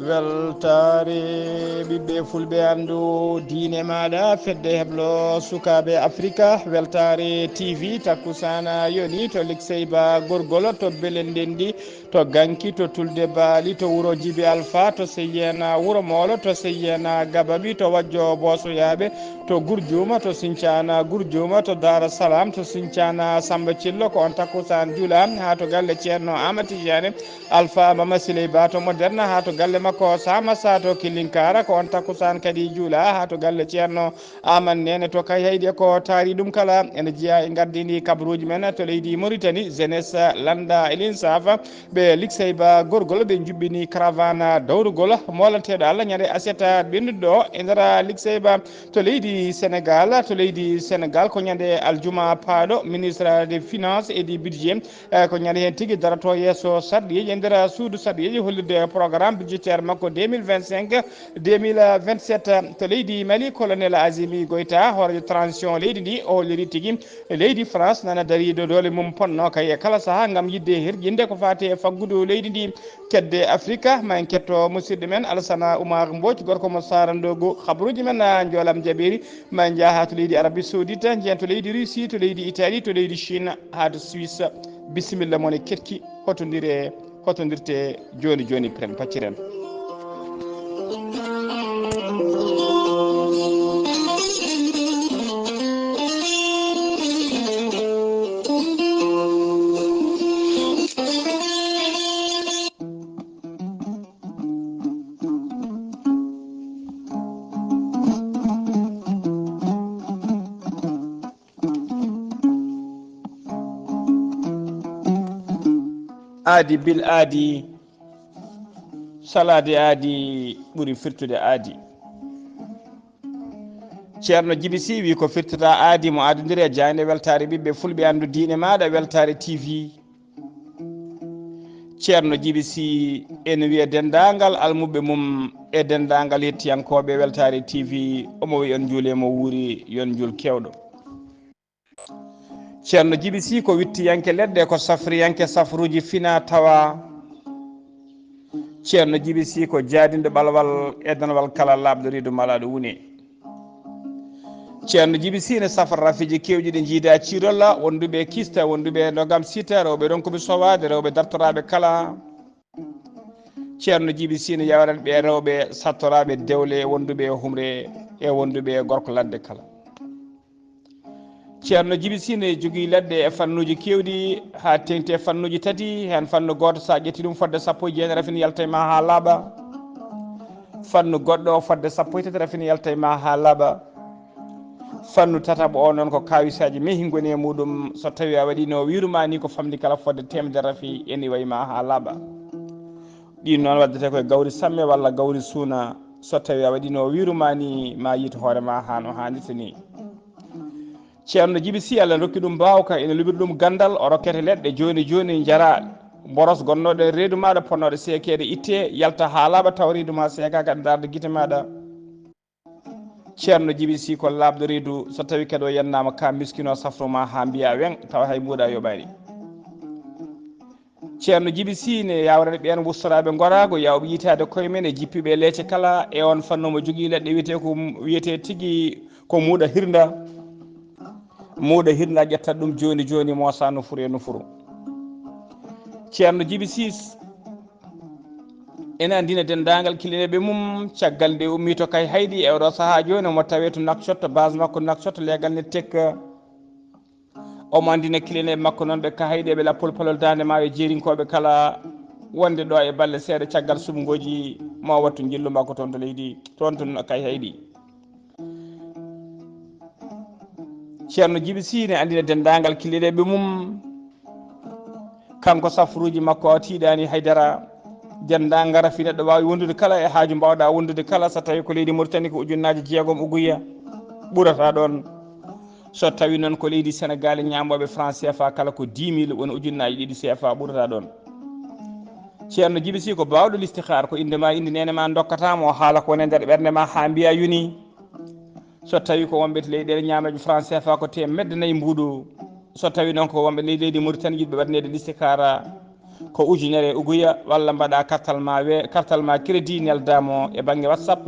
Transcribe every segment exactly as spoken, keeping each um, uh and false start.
Weltaare ɓiɓɓe fulɓe, anndu diine maaɗa, fedde heblo sukaaɓe Afrika, Weltaare T V, takkusaana yoni to Likseyba Gorgol, to Belendendi, to Ganki, to Tulde Baali, to wuro Jibi Alfa, to Seyena Wuro Moolo, to Seyena Gababi, to Wajjo Boosoyaaɓe, to Gurjuuma, to Sincana Gurjuuma, to Daara Salaam, to Sincana Samba Cillo, ko on takkusaan juula haa to galle Ceerno Aamadu Tijaani Alfa Mama Siley Ba to Moderna, haa to galle makko Sama Sa to Killinkaara, ko on takkusaan kadi juula haa to galle Ceerno Aman Neene to Kayhayɗi. Ko taari ɗum kala ene jeyaa e ngardiindi kabaruuji men to leydi Mauritanie, Jeunesse Lannda El Insaf, ɓe Liksey Ba Gorgol, ɓe njuɓɓini caravane dawrugol moolanteeɗo Allah ñande aset ɓennuɗo ɗo e nder Liksey Ba to leydi Sénégal. To leydi Sénégal ko ñande aljuma paaɗo, ministre des finances et du budget, eh, ko ñande heen tigi daroto yeeso sarɗiyeeji e nder suudu sarɗiyeeji hollirde programme budgétaire makko deux mille vingt-cinq, deux mille vingt-sept. To leydi Mali, colonel Azimi Goïta, hooreejo transition leydi ndi, o holliri tigi leydi France nana darii dow doole mum ponno kay e kala sahaa ngam yiɗde hirjinde ko faati e faggudu leydi ndi kedde Afrika. Ma en ketto musidɗo men Alassane Oumar Mbodj, gorko mo Sarandogo, kabaruuji men, ah, njoolam jaɓeeri. Ma en njah haa to leydi Arabie Saoudite, njiyen to leydi Russie, to leydi Italie, to leydi Chine, haa to Suisse. Bisimilla mon e keɗki, hotondire, hotondirte jooni jooni, piren pacciren. Aadi bil aadi, salaade aadi ɓuri firtude aadi. Ceerno Jibi Si wi ko firtata aadi mo adondiri e jaaynde Weltaare Ɓiɓɓe Fulɓe, anndu diine maaɗa, Weltaare T V. Ceerno Jibi Si ene wiya denndaangal almuɓɓe mum e denndaangal yettiyankooɓe Weltaare T V, omo wiya on njuule mo wuuri, yo on njuul keewɗo. Ceerno Jibi Si ko wittiyanke leɗɗe, ko safriyanke safruuji fina tawa. Ceerno Jibi Si ko jaadinɗo ɓalwal e danwal kala laaɓɗo reedu malaaɗo wune. Ceerno Jibi Si ne safra rafiiji keewɗi ɗi njiida ciirolla, wonduɓe kista, wonduɓe ndogam sita, rewɓe ronkuɓe sowaade, rewɓe dartoraaɓe kala. Ceerno Jibi Si ne yawran ɓe rewɓe sattoraaɓe dewle, wonduɓe e humre e wonduɓe e gorko ladde kala. Ceerno Jibi Si ne jogii leɗɗe e fannuuji keewɗi, haa teeŋti e fannuuji tati. Heen fannu gooto, so a ƴetti ɗum, fodde sappo e jeenayi rafin yalta e ma haa laaɓa. Fannu goɗɗo o, fodde sappo e tati rafin yalta e ma haa laaɓa. Fannu tataɓo o noon, ko kaawisaaji mehi ngoni e muɗum. So tawii a waɗiino wiiru ma ni, ko famɗi kala fodde teemedere rafi ene iwa e ma haa laaɓa. Ɗiin noon waɗdete koye gawri samme walla gawri suuna. So tawii a waɗiino wiiru ma ni, ma yiytu hoore ma haa no haanirta ni. Ceerno Jibi Si, Allah rokki ɗum mbaawka, ina luɓiri ɗum ganndal, o rokkete leɗɗe jooni jooni, njara boros gonnooɗo e reedu maaɗa, potnooɗo seekeede, ittee, yalta haa laaɓa, tawa reedu ma seekaaka, aɗa ndaarda gite maaɗa. Ceerno Jibi Si ko laaɓɗo reedu, so tawii kadi o yennaama ka miskino, safro ma haa mbiya weŋ, tawa hay mbuuɗa yoɓaani. Ceerno Jibi Si ne yawrani ɓeen wustoraaɓe ngoraago, yaawɓe yiytaade koye men e jippiiɓe e leece kala. E oon fannu, omo jogii leɗɗe wiyetee ko, wiyetee tigi ko muuɗa hirnda. Muuɗa hirnda, ƴettat ɗum jooni jooni, moosa nofuru e nofuru. Ceerno Jibi Si ene anndina denndaangal kilineeɓe mum, caggal nde ummii to Kayhayɗi, e oɗo sahaa jooni omo tawee to Nouakchott, to base makko Nouakchott, leegal ne tekka. Omo anndina kilineeɓe makko noon ɓe Kayhayɗi, ɓe Lappol Palol Daande Maayo, jeerinkooɓe kala, wonde ɗo e balɗe seeɗa caggal suɓngooji, ma o wattu njillu makko toon to leydi, toon to Kayhayɗi. Ceerno Jibi Si ne anndina denndaangal kilineeɓe mum, Kanko safruuji makko o tiiɗaani haydara. Denndaangal rafi neɗɗo waawi wondude kala e haaju mbaawɗaa wondude kala, so tawii ko leydi Mauritanie ko ujunnaaje jeegom uguya ɓurata ɗoon. So tawii noon ko leydi Senegaal, ñaamooɓe franc C F A kala ko dix mille woni ujunnaaje ɗiɗi C F A ɓurata ɗoon. Ceerno Jibi Sih ko baawɗo listixaar, ko innde ma, innde neene ma ndokkata mo, o haala ko woni e nder ɓernde ma haa mbiya yoni. So tawii ko wonɓe to leyɗeele ñaamooje franc C F A ko teemedde nayi mbuuɗu. So tawii noon ko wonɓe ley leydi Mauritanie yiɗɓe waɗaneede listixaara ko ujunere uguya walla mbaɗa kartal ma we-, kartal ma crédit nelda mo e bannge WhatsApp.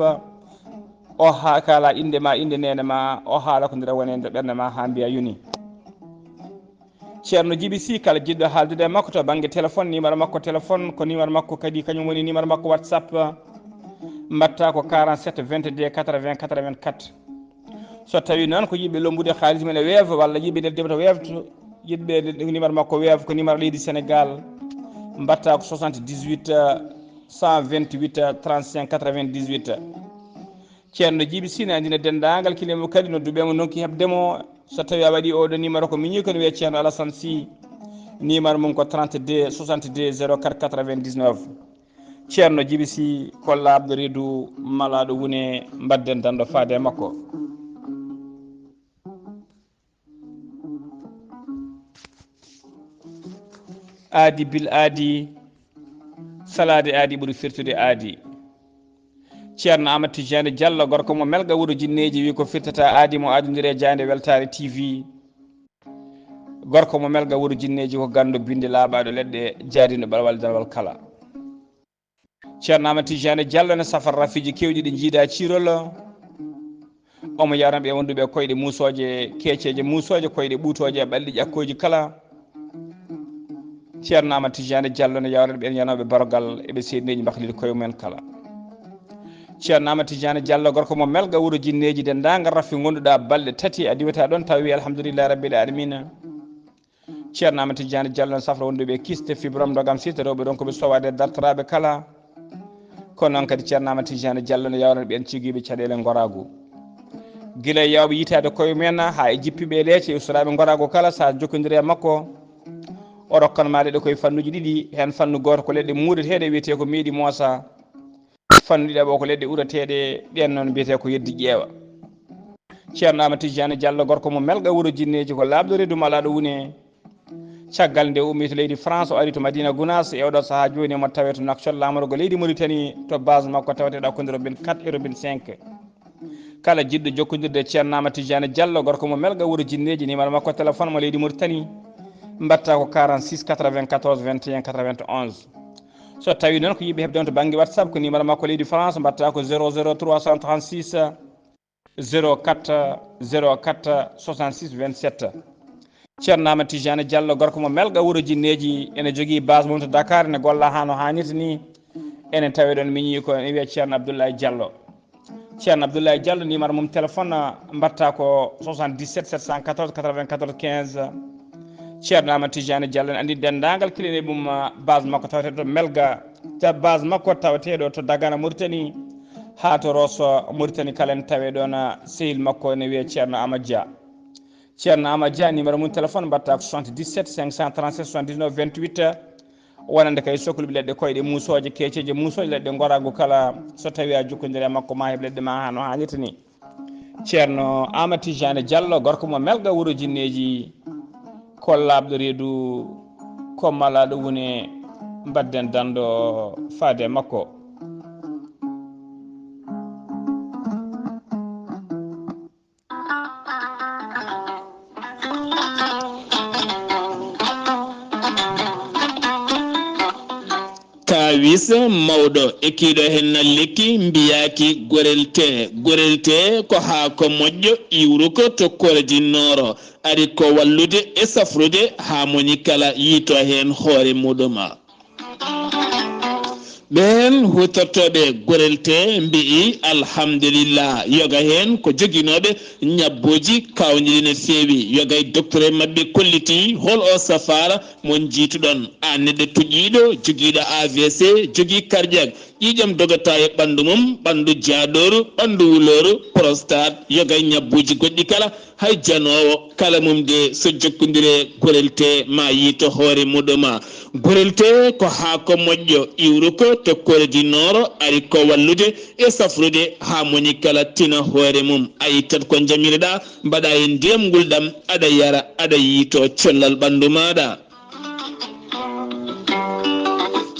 O haa kaala innde ma, innde neene ma, o haala ko ndira woni e nder ɓernde ma haa mbiya yoni. Ceerno Jibi Sih, kala jiɗɗo haaldude e makko to bannge téléphone, numéro makko téléphone ko numéro makko kadi, kañum woni numéro makko WhatsApp, mbaɗta ko quarante-sept vingt-deux quatre-vingts quatre-vingt-quatre. So tawii noon ko yiɗɓe lombude haalis mum e Wave walla yiɗɓe neldude to Wave to, yiɗɓe numéro makko Wave ko numéro leydi Senegaal, mbaɗta ko soixante-dix-huit cent vingt-huit trente-cinq quatre-vingt-dix-huit. Ceerno Jibi Sih ne anndina denndaangal kile mo kadi nodduɓe mo ndonki heɓde mo. So tawii a waɗii oɗo numéro ko miñi ko ne wiyee Ceerno Alassane Sih. Numéro mum ko trente-deux soixante-deux zéro quatre quatre-vingt-dix-neuf. Ceerno Jibi Sih ko laaɓɗo reedu malaaɗo wune, mbaɗden danndo faade e makko. Aadi bil aadi, salaade aadi ɓuri firtude aadi. Ceerno Amadou Tidiane Diallo, gorko mo Melga wuro Jinneeji, wi ko firtata aadi mo adondiri e jaaynde Weltaare T V. Gorko mo Melga wuro Jinneeji ko ganndo binde laaɓaaɗo leɗɗe, jaadinɗo balwal dalwal kala. Ceerno Amadou Tidiane Diallo ne safara rafiiji keewɗi ɗi njiida ciirol. Omo yawna ɓe wonduɓe koyɗe muusooje, keeceeje muusooje, koyɗe ɓuutooje e ɓalli ƴakkooji kala. Ceerno Amadou Tidiane Diallo ne yawna ɓen yanooɓe barogal e ɓe seedneeji mbahlidi koye mumen kala. Ceerno Amadou Tidiane Diallo, gorko mo Melga wuro Jinneeji, denndaangal rafi ngonduɗa balɗe tati a diwata ɗon taw wi alhamdulillahi rabbil alamina. Ceerno Amadou Tidiane Diallo ne safra wonduɓe kiste, fibrome, ndogam site, rewɓe ronkuɓe sowaade, dartoraaɓe kala. Ko noon kadi Ceerno Amadou Tidiane Diallo ne yawnana ɓeen cigiiɓe caɗeele ngoraagu. Gila e yawɓe yitaade koye mumen haa e jippiiɓe e leece e ustoraaɓe ngoraagu kala, so a jokkondiri e makko, o rokkan ma leɗɗe koye fannuuji ɗiɗi, heen fannu gooto ko leɗɗe muuɗeteeɗe wiyetee ko meeɗi moosa. Fannu ɗiɗaɓo ko leɗɗe urateeɗe, ɗeen noon mbiyetee ko yeddi ƴeewa. Ceerno Amadou Tidiane Diallo, gorko mo Melga wuro Jinneeji, ko laaɓɗo reedu malaaɗo wune. Caggal nde o ummii to leydi France, o ari to Madina Gounass, e oɗo sahaa jooni omo tawee to Nouakchott, laamorgo leydi Mauritanie, to base makko taweteeɗo hakkunde robinet quatre e robinet cinq. Kala jiɗɗo jokkondirde e Ceerno Amadou Tidiane Diallo, gorko mo Melga wuro Jinneeji, numéro makko téléphone mo leydi Mauritanie, mbaɗta ko quarante-six quatre-vingt-quatorze vingt et un quatre-vingt-onze. So tawii noon ko yiɗɓe heɓde on to bannge WhatsApp, ko numéro makko leydi France, mbaɗta ko zéro zéro trois cent trente-six zéro quatre zéro quatre soixante-six vingt-sept. Ceerno Amadou Tidiane Diallo, gorko mo Melga wuro Jinneeji, ene jogii base mum to Dakar, ene golla haa no haanirta ni. Enen tawi ɗon miñi ko ene wiyee Ceerno Abdoulaye Diallo. Ceerno Abdoulaye Diallo, numéro mum téléphone, mbaɗta ko soixante-dix-sept sept cent quatorze quatre-vingt-quatorze quinze. Ceerno Amadou Tidiane Diallo ne anndi denndaangal kilinee mum, base makko taweteeɗo to Melga, ta base makko taweteeɗo to Dagana Mauritanie, haa to Rosso Mauritanie kala ene tawee ɗoon, sehil makko ene wiyee Ceerno Amadou Dia. Ceerno Amadou Dia, numéro mum téléphone mbaɗta ko soixante-dix-sept cinq cent trente-sept soixante-dix-neuf vingt-huit. Wonande kay sokluɓe leɗɗe koyɗe muusooje, keeceeje muusooje, leɗɗe ngoraagu kala, so tawii a jokkondiri e makko ma heɓ leɗɗe ma haa no haanirta ni. Ceerno Amadou Tidiane Diallo, gorko mo Melga wuro Jinneeji, ko laaɓɗo reedu, ko malaaɗo wune, mbaɗden danndo faade e makko. Kaawis mawɗo e kiiɗo heen na lekki mbiyaaki gorel tee. Gorel tee ko haako moƴƴo iwruko to kordi nooro, ari ko wallude e safrude haa moni kala yiito heen hoore muɗum. Ɓeen huutortooɓe gorel tee mbi'i alhamdulillah, yoga heen ko joginooɓe ñabbuuji kaawniiɗi no feewi, yoga e docteur maɓɓe kollitii hol o safaara mo njiituɗon. Aan neɗɗo tuƴiiɗo, jogiiɗo A V C, jogii cardiaque, ƴiiƴam dogata e ɓanndu mum, ɓanndu jaaɗooru, ɓanndu wulooru, prostate, yoga e ñabbuuji goɗɗi kala, Hay janoowo kala mum de so jokkondire gorel te ma yiito hoore muɗuma. Gorel te ko haako moƴƴo iwruko to Corée du Nord, ari ko wallude e safrude haa moni kala tina hoore mum. A ittat ko njamireɗa, mbaɗa e ndiyam ngulɗam, aɗa yara, aɗa yiito cellal ɓanndu maaɗa.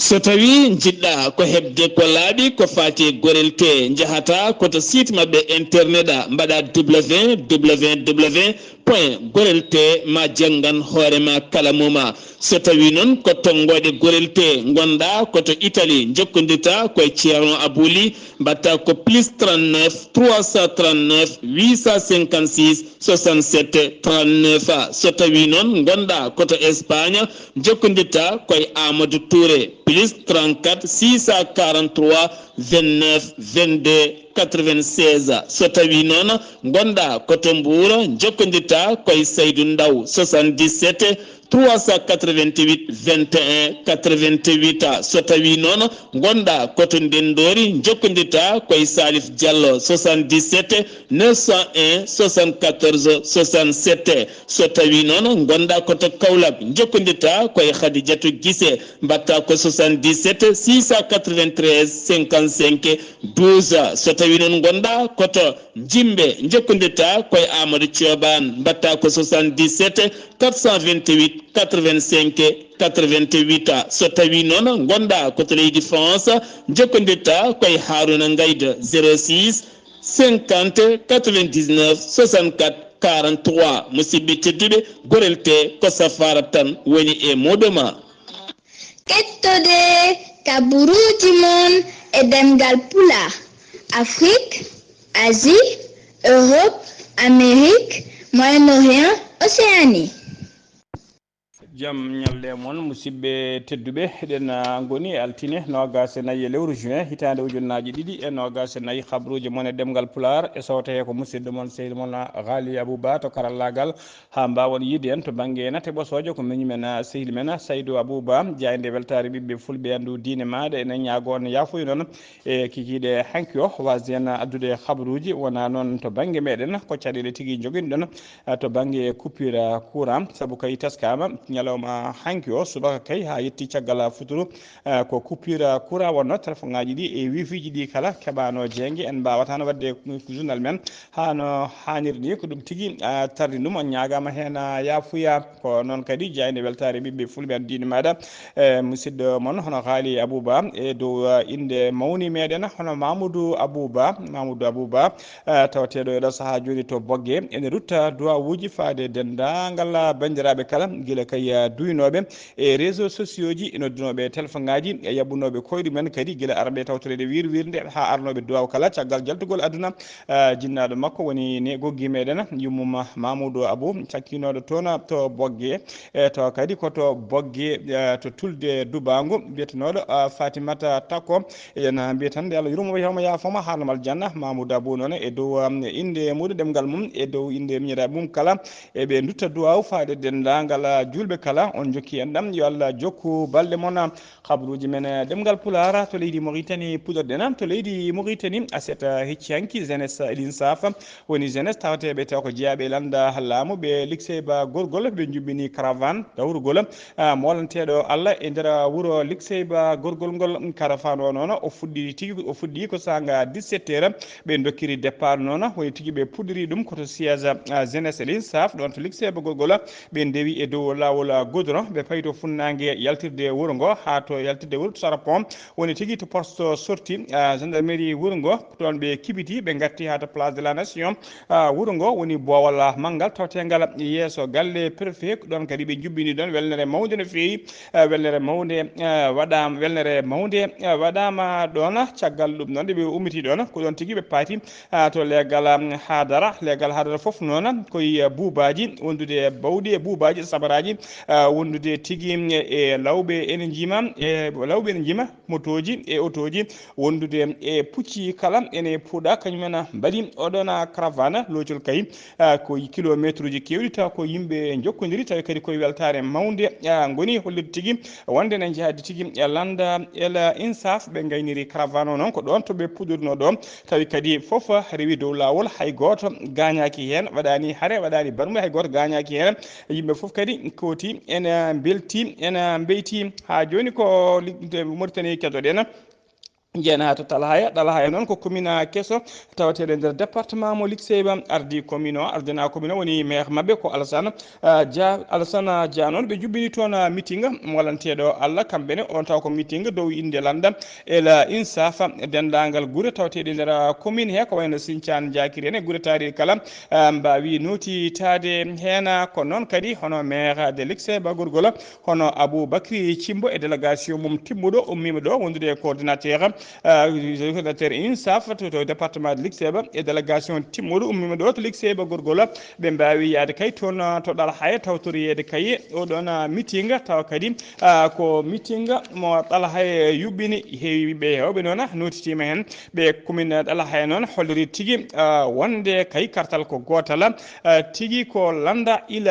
So tawi njiɗɗa ko heɓde ko laaɓi ko faati e gorel te, njahata ko to site maɓɓe internet a, mbaɗa www point gorel te ma janngan hoore ma kala moma. So tawi noon ko tonngoɗe gorel te ngonɗa ko to Italie, njokkondirta koye Ceerno Abouli, mbaɗta ko plus trente-neuf trois cent trente-neuf huit cent cinquante-six soixante-sept trente-neuf. So tawi noon ngonɗa ko to Espagne, njokkondirta koye Amadou Touré, plus trente-quatre six cent quarante-trois vingt-neuf vingt-deux quatre-vingt-seize. So tawi noon ngonɗa ko to Mbuur, njokkondirta koye Saydou Ndaw, soixante-dix-sept trois cent quatre-vingt-huit vingt et un quatre-vingt-huit. So tawi noon ngonɗa ko to Ndenndori, njokkondirta koye Salif Diallo, soixante-dix-sept neuf cent un soixante-quatorze soixante-sept. So tawi noon ngonɗa ko to Kaolack, njokkondirta koye Khadidiatou Guissé, mbaɗta ko soixante-dix-sept six cent quatre-vingt-treize cinquante-cinq douze. So tawi noon ngonɗa ko to Jimbe, njokkondirta koye Amadou Thioban, mbaɗta ko soixante-dix-sept quatre cent vingt-huit quatre-vingt-cinq quatre-vingt-huit. So tawi noon ngonɗa ko to leydi France, njokkondirta koye Harouna Ngaydo, zéro six cinquante quatre-vingt-dix-neuf soixante-quatre quarante-trois. Musidɓe tedduɓe, gorel te ko safaara tan woni e muɗuma. Kettode kaburuuji mon e ɗemngal Pulaar, Afrik, Asie, Europe, Amérique, Moyen-Orient, Océanie. Jam ñalle mon, musidɓe tedduɓe. Eɗen, ah, ngoni altine noogaas e nayi e lewru juin, hitaande ujunnaaji ɗiɗi e noogaas e nayi. Habruuji mon e ɗemngal Pulaar e sowte he ko musidɗo mon, sehil mon, ah, Ghali Abouba to karallaagal, haa mbaawon yiide en to bannge nate ɓosoojo. Ko miñum en, ah, sehil men, ah, Saydou Abouba, jaaynde weltaare ɓiɓɓe fulɓe, anndu diine maaɗa. Enen ñaago on yaafuya noon e kikiiɗe hanki o, waasde en addude habruuji, wonaa noon to bannge meɗen, ko caɗeele tigi njoginɗon, ah, to bannge coupure courant, sabu kay taskaama ñalawma hanki o, subaka kay haa yetti caggal futuro, ah, ko coupure courant wonno, téléphone ŋaaji ɗi e wifi ji ɗi kala keɓaano jeynge. En mbaawata no waɗde journal men haa no haaniri ni, ko ɗum tigi, ah, tardi ɗum. On ñaagaama heen, ah, yaafuya. Ko noon kadi jaaynde weltaare ɓiɓɓe fulɓe, anndu diine maaɗa, e musidɗo mon hono Haali Abouba e dow, ah, innde mawni meɗen hono Mamoudou Abouba, Mamoudou Abouba, ah, tawateeɗo e ɗo sahaa jooni to Bogge. Ene rutta duwawuuji faade denndaangal, ah, banndiraaɓe kala, gila kay, ah, duynooɓe e réseaux sociaux ji, noddunooɓe e téléphone ŋaaji, e yaɓunooɓe koyɗe mumen kadi, gila arɓe tawtoreede wirwirnde haa arnooɓe duwaw kala, caggal jaltugol aduna, ah, jinnaaɗo makko woni ne goggi meɗen, yummum Mamoudou Abou, cakkinooɗo toon to Bogge, e to kadi ko to Bogge, eh, to Tulde Dubaango, biyetenooɗo, ah, Fatimata Takko. Eɗen mbiya tan, nde Allah yurmo, yawma yaafoma, haarnam aljanna. Mamoudou Abou noon, e dow, um, innde muɗum, ɗemngal mum, e dow innde miñiraaɓe mum kala, eɓe ndutta duwaaw faade denndaangal, ah, juulɓe kala. On njokki enɗam, yo Allah jokku balɗe mon. Habruuji men, eh, ɗemngal Pulaar to leydi Mauritanie puɗɗorɗen. To leydi Mauritanie, aset, eh, hecci hanki, jeunesse L'INSAF, woni jeunesse tawateeɓe taw ko jeyaaɓe e lannda laamu, ɓe Likseyba Gorgol, ɓe njuɓɓini caravane dawrugol, ah, moolanteeɗo Allah e nder wuro Likseyba Gorgol ngol. Caravane o noon, o fuɗɗi tigi, o fuɗɗi ko saanga dix-sept heures, ɓe dokkiri départ noon, woni tigi ɓe puɗɗori ɗum ko to siège, ah, jeunesse L'INSAF, ɗoon to Likseyba Gorgol. Ɓe ndewi e dow laawol, ah, goudron, ɓe payi to funnaange yaltirde wuro ngo, haa to yaltirde wuro to Sarapon, woni tigi to poste sortie, ah, gendarmerie wuro ngo, ɗoon ɓe kibiti, ɓe ngatti haa to Place de la Nation, ah, wuro ngo, woni boowal, ah, manngal tawteengal yeeso galle préfet. Ɗoon kadi ɓe njuɓɓini ɗoon welnere mawnde no feewi, ah, welnere mawnde, ah, waɗaama, welnere mawnde, ah, waɗaama ɗoon. Caggal ɗum noon, nde ɓe ummiti ɗoon, ko ɗoon tigi ɓe paati, ah, to leegal, ah, haadara. Leegal haadara fof noon, ko e buubaaji, wondude e bawɗi e buubaaji, sabaraaji, wondude tigi e lawɓe ene njima, e lawɓe ene njima motooji e otooji, wondude e pucci kala ene puɗa, kañum en mbaɗi oɗon caravane loocol kay, ko kilometre uji keewɗi, taw ko yimɓe jokkodiri, tawi kadi koye weltaare mawnde ngoni, hollirde tigi wonde ene jahdi tigi e lannda El Insaf. Ɓe ngayniri caravane o noon ko ɗoon to ɓe puɗɗorno ɗo, tawi kadi fof rewi dow laawol, hay gooto gaañaaki heen, waɗaani hare, waɗaani barmuya, hay gooto gaañaaki heen. Yimɓe fof kadi kooti ene mbelti, ene mbeyti. Haa jooni ko li-, Mauritanie keɗoɗen. Njeena to Talhaya. Talhaya noon ko commune keso tawateeɗo e nder département mo Likseyba. Ardi commune o, ardina commune o woni maire maɓɓe ko Alassane, ah, Dia. Alassane Dia noon ɓe njuɓɓini toon, ah, meeting mo walanteeɗo Allah kamɓe ne. On taw ko meeting dow innde lannda El Insaf. Denndaangal gure tawateeɗe nder, ah, commune he ko wayno Sinthiane Diakiri en e gure taariɗe kala, ah, mbaawi nootitaade heen. Ko noon kadi hono maire de Likseyba gorgol hono Abou Bakri Cimbo e délégation mum timmuɗo ummiima ɗo wondude e coordinateur, ah, coordinateur INSAF to, to département de Likseyba e délégation timmuɗo ummiima ɗo to Likseyba gorgol. Ɓe mbaawi yahde kay toon, ah, to Ɗalhaya tawtoriyeede kay oɗon, ah, meeting, tawa kadi, ah, ko meeting mo Ɗalhaya yuɓɓini. Heewi ɓe heewɓe noon, ah, nootitiima heen. Ɓe commune Ɗalhaya noon holliri tigi, ah, wonde kay kartal ko gootal, ah, tigi ko lannda El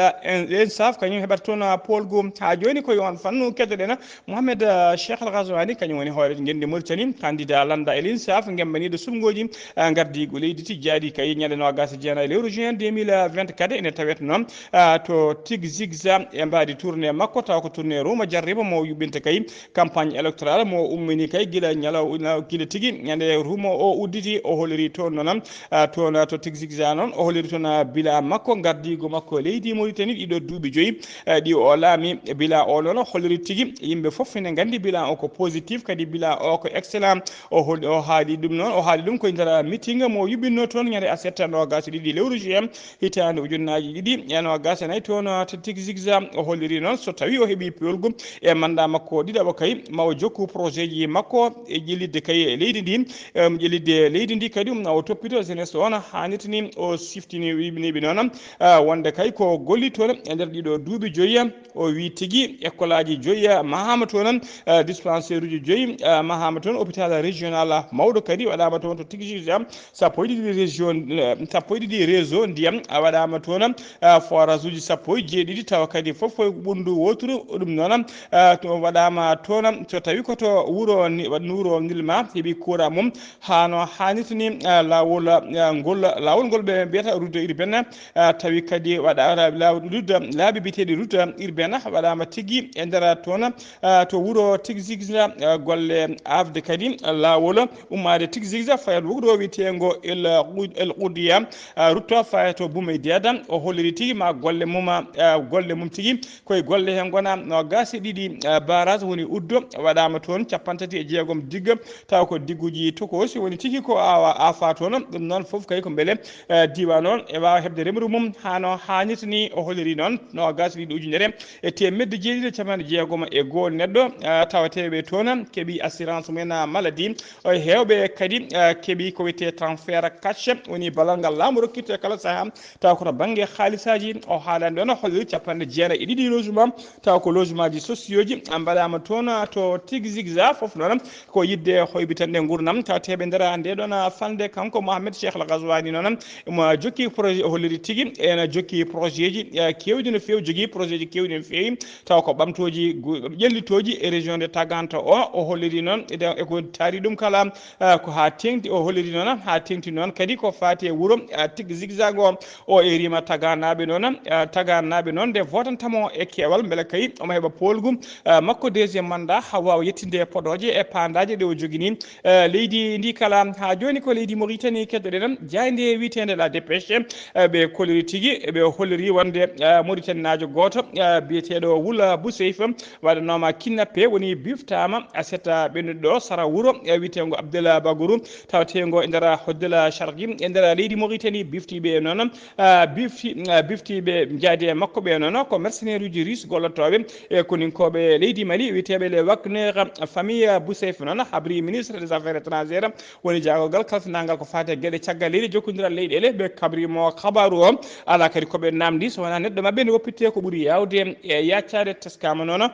Insaf, kañum heɓata toon, ah, poolgu. Haa jooni ko yo on fannu keddoɗen, Mohamed, ah, Cheikh Al Ghazouani, kañum woni hoore ngenndi Mauritanie, candidat lannda El Insaf, ngembaniiɗo sulngooji, ah, ngardiigu leydi tijjaaɗi kay ñande noogas e jeenayi lewru juin deux mille vingt-quatre. Ene tawet noon, ah, to Tigzigza e mbaadi tournée makko, taw ko tournée Ruma Jarriba mo yuɓɓinta kay campagne électorale mo ummini kay gila ñalaw-, gila tigi ñande Ruma o udditi. O holliri toon noon, ah, toon to Tigzigza noon, o holliri toon, ah, bilan makko, ngardiigu makko e leydi Mauritanie ɗiɗo duuɓi joyi, eh, ɗi o laami. Bilan o noon holliri tigi yimɓe fof ene nganndi bilan o ko positif, kadi bilan o ko excellent. O hol-, o haali ɗum noon, o haali ɗum koye nder meeting mo yuɓɓinno toon ñande aset noogas e ɗiɗi lewru juin hitaande ujunnaaji ɗiɗi e noogas e nayi toon to Tigzigza. O holliri noon so tawi o heɓi peewolgu e mandat makko ɗiɗaɓo kay, ma o jokku projet ji makko e ƴellitde kay e leydi ndi, em, ƴellitde leydi ndi kadi, um, o toppito jeunesse o no haanirta ni. O siftini wiɓniɓe noon, ah, wonde kay ko golli toon e nder ɗiɗo duuɓi joyi, o wi tigi école aji joyi mahama toon, ah, dispensaire uji joyi, ah, mahama toon, hôpital régional mawɗo kadi waɗama toon to Tigzigza. Sappo e ɗiɗi région, eh, sappo e ɗiɗi réseau ndiyam, a waɗama toon, ah, forage uji sappo e jeeɗiɗi, tawa kadi fof ko ɓunndu woturu. Ɗum noon, ah, to waɗama toon, so tawi ko to wuro ni, wuro Nilma heɓi courant mum, hano hanirta ni, ah, laawol, ah, ngol, laawol ngol ɓe mbiyata route urbaine, ah, tawi kadi waɗa ra-, laawol route, laabi biyeteeɗi route urbaine waɗama tigi e nder toon, ah, to wuro Tigzigza, ah, golle aafde kadi laawol ummaade Tigzigza fayat wuro wiyeteengo El Qu-, El Qudiya, ah, rutto faya to Bumey Deeda. O holliri tigi ma golle mum, ah, golle mum tigi koye golle he ngona noogas e ɗiɗi, ah, barrage woni uddo waɗama toon, capanɗe tati e jeegom digga, taw ko digguji tokoosi woni tigi ko awa, afa toon. Ɗum noon fof kay ko mbele, eh, diiwaan o e waawa heɓde remru mum hano haanirta ni. O holliri noon noogas e ɗiɗi ujunere e teemedde jeeɗiɗi e capanɗe jeegom e goo neɗɗo, eh, tawateeɓe toon keɓi assurance mumen, ah, maladie. O heewɓe kadi, eh, keɓi ko wiyetee transfert cash, woni ballal ngal laamu rokkirta kala sahaa, taw ko to bannge haalisaaji. O haalani ɗoon, o holliri capanɗe jeenayi e ɗiɗi logement, taw ko logement ji sociaux ji, ah, mbaɗaama toon to Tigzigza. Fof noon ko yiɗde hoybitanɗe nguurndam tawateeɓe nder ndee ɗoon falnde. Kanko Mohamed Cheikh Al Ghazouani noon, omo jokki projet, o holliri tigi ene jokki projet ji, eh, keewɗi no feewi, jogii projet ji keewɗi no feewi, taw ko ɓamtooji gu-, ƴellitooji e région de Taganta o. O holliri noon e de-, e ko taari ɗum kala, eh, ko haa teeŋti. O holliri noon haa teeŋti noon kadi ko faati e wuro, eh, Tigzigza ngo. O erima Taganaaɓe noon, eh, Taganaaɓe noon nde vootantamo e keewal mbele kay omo heɓa poolgu, eh, makko deuxième mandat, haa waawa yettinde podooje e paandaaje ɗe o jogini, eh, leydi ndi kala. Haa jooni ko leydi Mauritanie keddoɗen, jaaynde wiyeteende La Dépêche, eh, ɓe kolliri tigi, ɓe holliri wonde, eh, Mauritaninaajo gooto, eh, biyeteeɗo Wula Bousseif waɗanooma kidnappé, woni biftaama aset ɓennuɗo ɗo sara wuro e wiyeteengo Abdullah Baguru, taweteengo e nder Hoddela Sharqi, e nder leydi Mauritanie, biftiiɓe noon, ah, bifti-, ah, biftiiɓe jaade e makko ɓe noon, ko mercenaire uji russe gollotooɓe e koninkooɓe leydi Mali, wiyeteeɓe les Wagner, famille Boussef noon, habri ministre des affaires étrangères, woni jaagorgal kalfinaangal ko faati e geɗe caggal leydi, jokkondiral leyɗeele, ɓe kabri mo kabaaru o. Alaa kadi ko ɓe naamndi, so wonaa neɗɗo maɓɓe ne woppitee ko ɓuri yaawde e yaacaade, teskaama noon.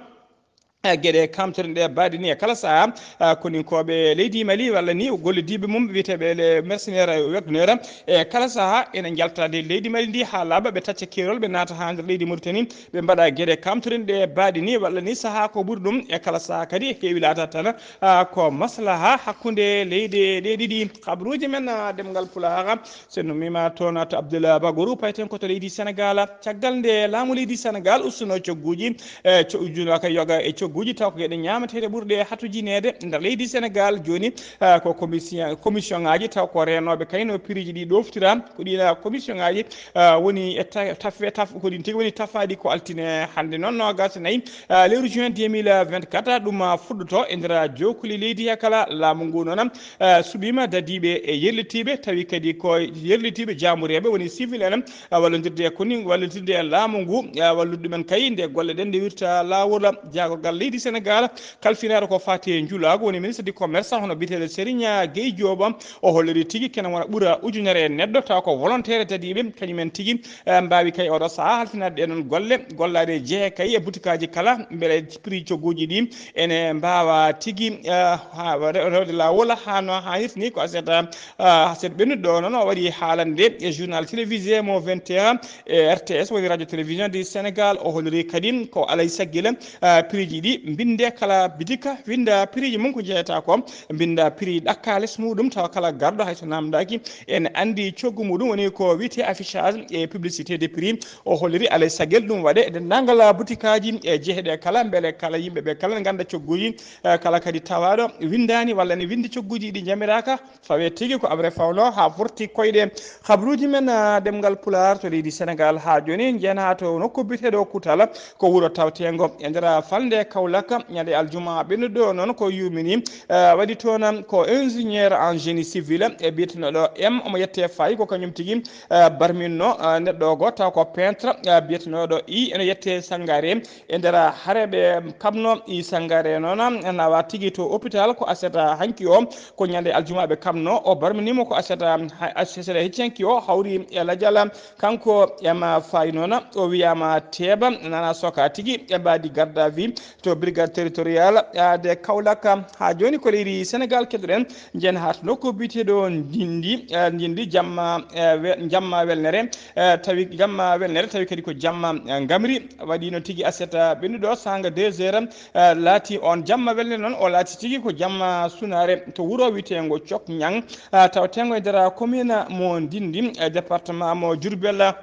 Eh, geɗe kamtoɗen ɗe mbaɗi ni e kala saha, ah, koninkooɓe leydi Mali walla ni gollidiiɓe mum wiyeteeɓe les mercenaires Wagner, e kala saha ene njalta nde leydi Mali ndi haa laaɓa, ɓe tacca keerol, ɓe naata haa nder leydi Mauritanie, ɓe mbaɗa geɗe kamtoɗen ɗe mbaɗi ni walla ni saha ko ɓuri ɗum. E kala saha kadi heewi laata tan, ah, ko maslaha hakkunde leyɗe ɗe ɗiɗi. Habruuji men, ah, ɗemngal Pulaar, so nummiima toon to Abdullah Baguru, payten ko to leydi Senegal. Caggal nde laamu leydi Senegal ustuno cogguuji, e co-, ujuno ka yoga e cogguuji, taw ko geɗe ñaamateeɗe ɓurɗe hatujineede nder leydi Senegal. Jooni, eh, ko commission, commission ŋaaji, taw ko reenooɓe kayno prix ji ɗi ɗoftira. Ko ɗiin commission ŋaaji, eh, woni e ta-, tafe-, taf-, ko ɗiin tigi woni tafaaɗi ko altine hannde noon, noogaas e nayi, eh, lewru juin deux mille vingt-quatre. Ɗum, eh, fuɗɗoto e nder jookoli leydi he kala. Laamu ngu noon, eh, suɓiima dadiiɓe e yerlitiiɓe, tawi kadi ko yerlitiiɓe jaamureeɓe woni civil en, ah, wallondirde e koni, wallondirde e laamu ngu, ah, wallude ɗumen kay nde golle ɗen nde wirta laawol. Jaagorgal leydi Senegal kalfinaare ko faati e njulaagu, woni ministre du commerce, hono biyeteeɗo Serigne Gueye Diop, o holliri tigi kene wona ɓura ujunere e neɗɗo, tawa ko volontaire dadiiɓe, kañumen tigi, eh, mbaawi kay oɗo saha halfinaade ɗee ɗoon golle, gollaade e jehe kay e butikaaji kala, mbele prix cogguuji ɗi ene mbaawa tigi, eh, haa re-, rewde laawol haa no haanirta ni. Ko aset, eh, aset ɓennuɗo noon o waɗi haalande e journal télévisé mo vingt et un e R T S, woni radio télévision du Sénégal. O holliri kadi ko alay saggila, eh, prix ji ɗi mbinde kala bidika, winda prix ji mum ko jeyata ko, mbinda prix ɗakka les muɗum, tawa kala garɗo hay so namdaki ene andi coggu muɗum, woni ko wiyete affichage et publicité de prix. O holliri alay saggel ɗum waɗe e denndaangal butikaaji e jehe ɗe kala, mbele kala yimɓe ɓe kala ne ngannda cogguuji, eh, kala kadi tawaaɗo windaani walla ne windi cogguuji ɗi njamiraka, fawe tigi ko abre fawno haa forti koyɗe. Habruuji men, ah, ɗemngal Pulaar to leydi Senegal haa jooni, njeyen haa to nokku biyeteeɗo Kutala, ko wuro tawteengo e nder falnde Kaolack. Ñande aljuma ɓennuɗo noon ko yumini, eh, waɗi toon ko ingénieur en génie civil e biyeteeɗo M, omo yette fayi ko kañum tigi, eh, barminno, eh, neɗɗo go taw ko peintre, eh, biyeteeɗo I, ene yette Sangare. E nder hare ɓe kamno I Sangare noon, nawa tigi to hôpital ko aset hanki o, ko ñande aljuma ɓe kamno, o barminimo ko aset, ha-, aset hecci hanki o hawri e lajal. Kanko ema fayi noon, o wiyama teeba, nana soka tigi, ɓe mbaɗi garde à vue to brigade territoriale, ah, de Kaolack. Haa jooni ko leydi Senegal keɗoɗen, njen haa to nokku biyeteeɗo Ndindi, eh, Ndindi jamma, eh, we-, jamma welnere, eh, tawi jamma welnere, tawi kadi ko jamma, eh, ngamri. Waɗi noon tigi aset, eh, ɓennuɗo saanga deux heures, eh, laati on jamma welnere noon, o laati tigi ko jamma sunaare to wuro wiyeteengo Cok Ñang, eh, taweteengo e nder commune mo Ndindi, eh, département mo Diourbel.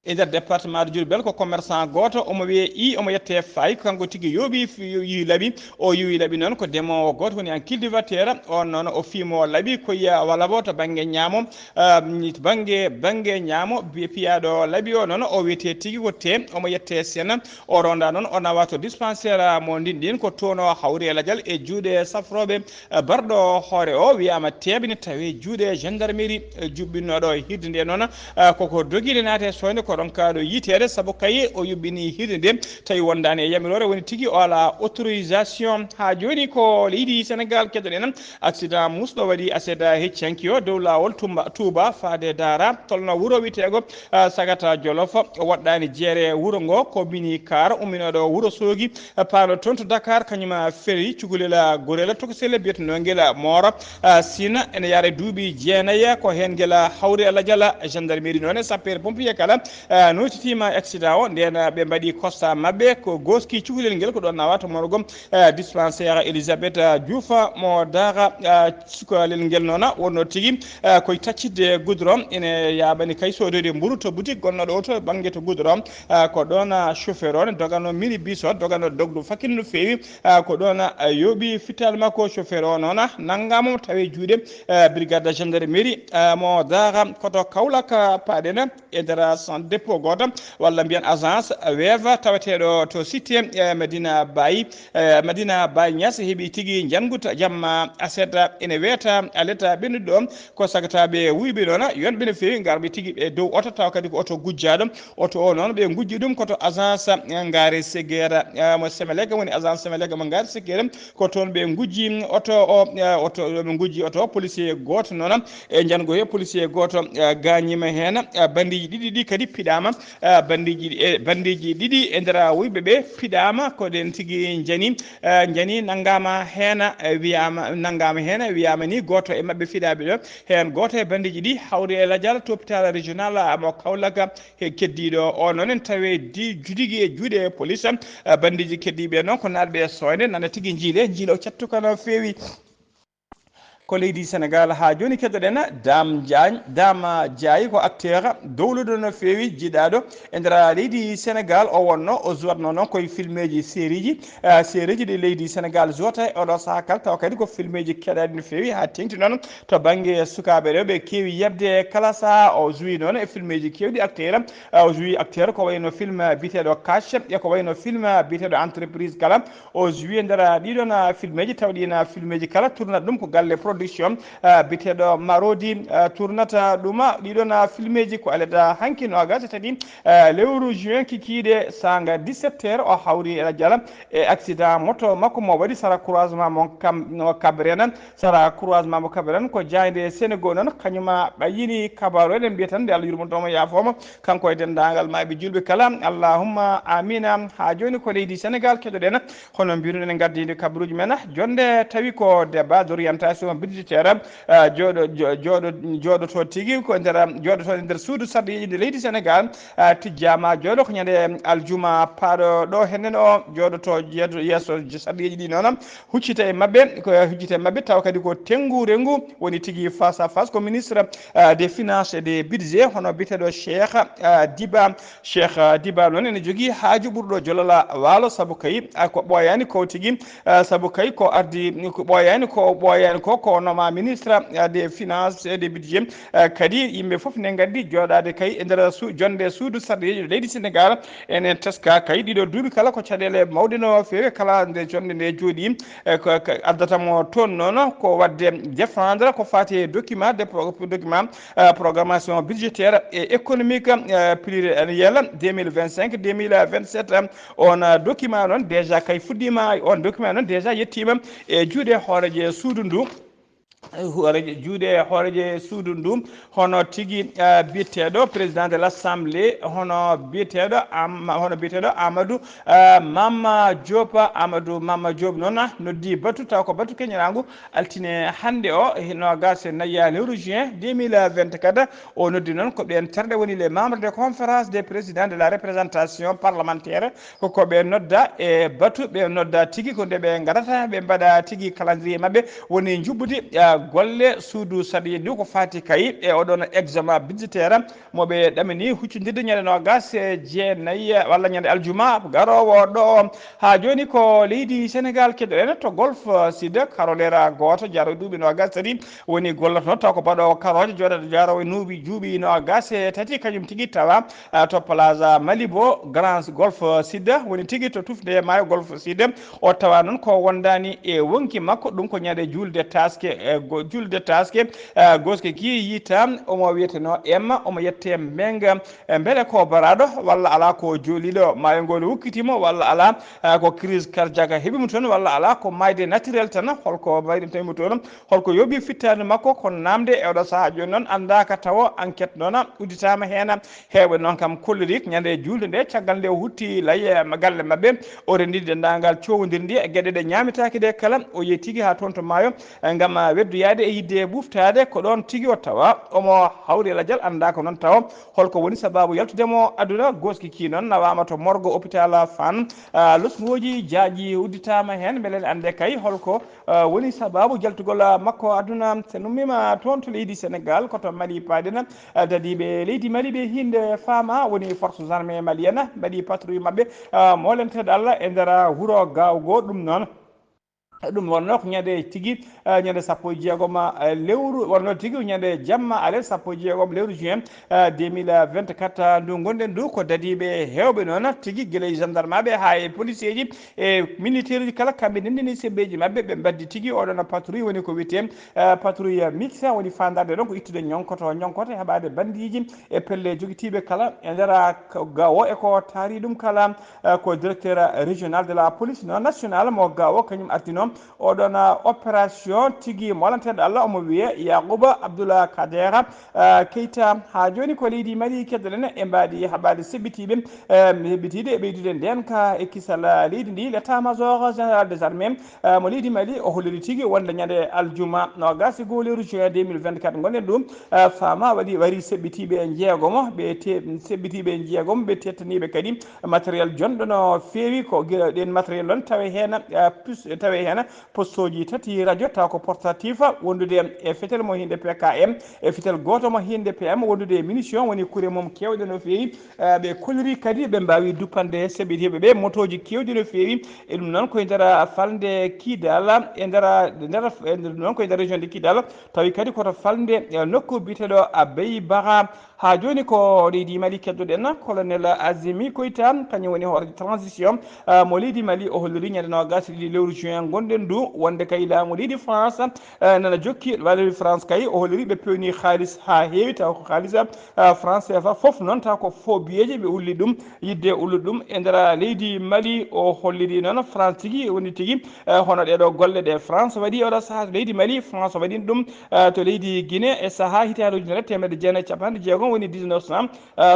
E nder département de Diourbel ko commerçant gooto, omo wiyee I, omo yettee Faye, ko kanko tigi yooɓi fi-, yo-, yiwi laɓi. O yiwi laɓi noon ko demoowo gooto woni en cultivateur. On noon o fiimo laɓi ko yiya walla bo to bannge ñaamo, ah, to bannge, bannge ñaamo bi-, piyaaɗo laɓi o noon o wiyetee tigi ko tee, omo yettee Sena. O ronda noon o nawa to dispensaire mo Ndinndin ko toon o hawri e lajal e juuɗe safrooɓe. Eh, barɗo hoore o wiyaama teeɓe ne tawi juuɗe gendarmerie, eh, juɓɓinnooɗo hirde nde noon, eh, koko dogi nde naati e soyde ko ronkaaɗo yiyteede sabu kay o yuɓɓini hirde nde tawi wondaani e yamiroore woni tigi o alaa autorisation. Haa jooni ko leydi Senegal keɗoɗen accident musɗo waɗi aset hecci hanki o dow laawol Tumba, Touba faade Daara tolno wuro wiyeteego, eh, Sagata Jolof. O waɗɗaani jeere wuro ngo ko mini car umminooɗo wuro Soogi, paano toon to Dakar, kañum feri cukalel gorel tokosel biyetenoo ngel Moora, ah, Sina, ene yaara e duuɓi jeenayi, ko heen ngel hawri e lajal gendarmerie noon e sapeur pompier kala, ah, nootitiima accident o. Ndeen, ah, ɓe mbaɗi constat maɓɓe ko gooski cukalel ngel ko ɗoon nawa to morgo, ah, dispensaire Elisabeth, ah, Diouf mo Daara, ah, cukalel ngel noon wonnoo tigi, ah, koye taccitde goudron, ene yaaɓani kay soodoyde mburu to boutique gonnooɗo o to bannge to goudron. Ah, ko ɗoon, ah, chauffeur o ne doganoo minibus o, doganoo dogdu fakin no feewi. Ah, ko ɗoon, ah, yooɓi fittaandu makko. Chauffeur o noon, ah, nanngaama mo tawi juuɗe, ah, brigade de gendarmerie, ah, mo Daara. Koto Kaolack, ah, paaɗen e nder cent dépôt gooto, walla mbiyen agence weeva taweteeɗo to cité, eh, Medina Baye, eh, Medina Baye Niass heɓi tigi njannguta jamma aset ene weeta aleta ɓennuɗo ɗo ko sagataaɓe wuyɓe noon yonɓe no feewi ngarɓe tigi ɓe dow oto tawa kadi ko oto gujjaaɗo. Oto o noon ɓe gujji ɗum koto agence ngaare Séguer, eh, mo Sémélec woni agence Sémélec mo ngaare Séguer ko toon ɓe gujji oto o, eh, oto ɓe gujji oto policier gooto noon e njanngo he policier gooto, eh, gaañiima heen, eh, bandiiji ɗiɗi ɗi kadi piɗaama, eh, bandiiji ɗi-, eh, bandiiji ɗiɗi e nder wuyɓe ɓe piɗaama ko ɗen tigi njani, eh, njani nanngaama heen, eh, wiyaama, nanngaama heen, wiyaama ni gooto e maɓɓe fiɗaaɓe ɗo, heen gooto e bandiiji ɗi hawri e lajal to hôpital régional, ah, mo Kaolack, he keddiiɗo o noon en tawi di-, judigi e juuɗe police, eh, bandiiji keddiiɓe noon ko naatɓe e soyde, nana tigi njiile, njiila o cattuka no feewi. Ko leydi Sénégal haa jooni keɗoɗen Dame Diagne, Dame Diaye ko acteur dowluɗo no feewi jiɗaaɗo e nder leydi Sénégal. O wonno o jouatno noon koye filmeeji sérieji, eh, sérieji ɗi leydi Sénégal jouata e oɗo sahaa kala tawa kadi ko filmeeji keɗaaɗi no feewi haa teŋti noon to bannge sukaaɓe rewɓe keewi yeɓde kala sahaa o jouwi noon e filmeeji keewɗi acteur, eh, o jouwi acteur ko wayno film biyeteeɗo Cash e ko wayno film biyeteeɗo Entreprise kala. O joué nder ɗiɗon filmeeji taw ɗiin filmeeji kala tournata ɗum ko galle production, ah, biyeteeɗo Marodi, ah, tournata ɗum. Ɗiɗon filmeeji ko aleda hanki noogas e tati, ah, lewru juin kikiiɗe saanga dix-sept heures o hawri e jala e accident moto makko mo waɗi sara croisement mo Kam-, mo Kabrena. Sara croisement mo Kabrena ko jaaynde Senegal noon kañuma ɓayyini kabaru eɗen mbiya tan nde Allah yurmoto mo yaafoo mo. Kanko e denndaangal maayɓe juulɓe kala, allahumma amina. Haa jooni ko leydi Senegal keɗoɗen, hono mbiruɗen en ngardiinde kabaruuji men, jonde tawi ko débat d'orientation budgétaire, eh, jooɗo-, jo-, jooɗo-, jooɗoto tigi ko nder, jooɗoto e nder suudu sarɗiyeeji nde leydi Senegal, eh, tijjaama jooɗo ko ñande aljuma paaɗo ɗo hennen o jooɗoto yeeso, yeeso sarɗiyeeji ɗi noon. Huccita e maɓɓe, ko huccita e maɓɓe, tawa kadi ko tenngu renngu woni tigi face à face, ko ministre, ah, des finances et des budgets, hono biyeteeɗo Cheikh, ah, Diba. Cheikh, ah, Diba noon ene jogii haaju ɓurɗo jolal waalo, sabu kay, ah, ko ɓooyaani ko tigi, ah, sabu kay ko ardi, ko ɓooyaani ko, ɓooyaani ko, ko noma ministre, ah, des finances et des budgets. Ah, kadi yimɓe fof ne nganndi jooɗaade kay e nder su-, jonnde suudu sarɗiyeejo leydi Senegal, ene teska kay ɗiɗo duuɓi kala ko caɗeele mawɗe no feewi kala nde jonnde nde jooɗi. E ko, ko addata mo toon noon ko waɗde défendre ko faati e document de pro-, document, euh, programmation budgétaire et économique, euh, pluriannuelle deux mille vingt-cinq, deux mille vingt-sept. On, euh, document noon déjà kay fuɗɗiima, on document noon déjà yettiima e juuɗe hooreejo suudu ndu. Hooreejo, juuɗe hooreejo suudu ndu. Hono tigi, eh, biyeteeɗo président de l'Assemblée, hono biyeteeɗo Am-, hono biyeteeɗo Amadou, eh, Mama Diop, Amadou Mama Diop noon noddi batu, taw ko batu keñoraangu altine hannde o, noogas e nayi lewru juin deux mille vingt-quatre. O noddi noon ko ɓeen terɗe woni les membres de conférence des présidents de la représentation parlementaire, ko ko ɓe nodda e batu, ɓe nodda tigi ko nde ɓe ngarata, ɓe mbaɗa tigi calendrier maɓɓe, woni njuɓɓudi, ah, golle suudu sarɗiyeejo ndu ko faati kay e oɗon examen budgétaire mo ɓe ɗamini huccondirde ñande noogas e jeenayi walla ñande aljuma garoowo ɗo. Haa jooni ko leydi Senegal keɗoɗen to Golf Sud, karolera gooto jaarowo duuɓi noogas tati woni golloto taw ko baɗoowo karooje jooɗata jaarowo e nuuɓi juuɓi noogas e tati kañum tigi tawa, ah, to Plaza Malibo, Grand Golf Sud, woni tigi to tufnde maayo Golf Sud. O tawa noon ko wondaani e wonki makko, ɗum ko ñande juulde taaske, e go-, juulde taaske, eh, gooske ki yiita, omo wiyeteno Emma, omo yette Mbenga. Eh, mbele ko baraaɗo walla alaa ko jooliiɗo maayo ngol wukkiti mo walla alaa, eh, ko crise cardiaque heɓi mo toon walla alaa ko maayde naturel tan, holko mbayɗen tawi mo toon? Holko yooɓi fittaandu makko? Kono naamnde e oɗo sahaa jooni noon anndaaka tawo, enquête noon udditaama heen. Heewɓe noon kam kolliri ñande juulde nde, caggal nde o hutti laye ma-, galle maɓɓe, o renndini denndaangal coowondirndi e geɗe ɗe ñaametaake ɗe kala, o yehi tigi haa toon to maayo, eh, ngam, ah, weddoyaade e yiɗde ɓuftaade. Ko ɗoon tigi o tawa omo hawri e lajal, anndaaka noon tawo holko woni sabaabu yaltude mo aduna. Gooski ki noon nawaama to morgue hôpital Fann. Ah, losngooji jaaƴi udditaama heen, mbele en annde kay holko ah, woni sabaabu jaltugol, ah, makko aduna. So en ummiima toon to leydi Senegal, ko to Mali paaɗen. Ah, dadiiɓe leydi Mali ɓe hiinde faama woni forces armées maliennes mbaɗi patrouille maɓɓe, ah, moolenteeɗo Allah e nder wuro Gawgo. Ɗum noon, Ɗum wonnoo ko ñande tigi, eh, ñande sappo e jeegom, eh, lewru, wonnoo tigi ñande jamma alet sappo e jeegom lewru juin, eh, deux mille vingt-quatre, eh, ndu ngonɗen ndu. Ko dadiiɓe heewɓe noon tigi, gila e gendarmeɓe haa e policeeji e militaire uji kala, kamɓe ndenndini sebbeeji maɓɓe, ɓe mbaddi tigi oɗon patrouille woni ko wiyetee, eh, patrouille mixte, woni faandaare ɗon ko ittude ñonkoto, ñonkoto e heɓaade banndiiji e pelle jogitiiɓe kala e nder, ah, ko gawo e ko taari ɗum kala, eh, ko directeur régional de la police non nationale mo gawo kañum artino oɗon, ah, opération tigi molanteɗo Allah omo wiye Yakuba Abdoullah Kadera, ah, Keita. Haa jooni ko leydi Mali keddoɗen e mbaadi haɓaade seɓɓitiiɓe, eh, seɓɓitiiɗe e ɓeydude ndeen ka e kisal, ah, leydi ndi, l'état-major général des armées, eh, mo leydi Mali o holliri tigi wonde ñande aljuma noogas e goo lewru juin deux mille vingt-quatre ngonɗen ɗum, eh, faama waɗi, wari seɓɓitiiɓe e jeegomo, ɓe te-, seɓɓitiiɓe e jeegomo, ɓe tettaniiɓe kadi matériel jonɗo no feewi, ko gila ɗeen matériel ɗon tawe heen, eh, pus-, tawe heen postooji tati radio, taw ko portatif wondude e fetel mo hinde P K M, e fetel gooto mo hinde P M wondude e munition, woni kure mum keewɗe no feewi. Eh, ɓe kolliri kadi ɓe mbaawi duppande seɓɓitiiɓe ɓe motooji keewɗi no feewi. E ɗum noon koye nder falnde Kidal, e nder, nder, e nder, ɗum noon koye nder région de Kidal, tawi kadi koto falnde, eh, nokku biyeteeɗo Abey Bara. Haa jooni ko leydi Mali keddoɗen, colonel Azimi Koita, kañum woni hooreejo transition, eh, mo leydi Mali, o holliri ñande noogas e ɗiɗi lewru juin ngonɗen ndu, wonde kay laamu leydi France, eh, nana jokki, laamu leydi France kay, o holliri ɓe pewni haalis haa heewi, taw ko haalis, eh, France F A fof noon, taw ko faux billets ɓe ulli ɗum, yidde ullude ɗum e nder leydi Mali. O holliri noon France tigi woni tigi, eh, hono ɗeeɗo golle ɗe France waɗi oɗo sahaa to leydi Mali, France waɗino ɗum, eh, to leydi Guinée e sahaa hitaande ujunere teemedde jeenayi e capanɗe jeegom, woni dix-neuf cent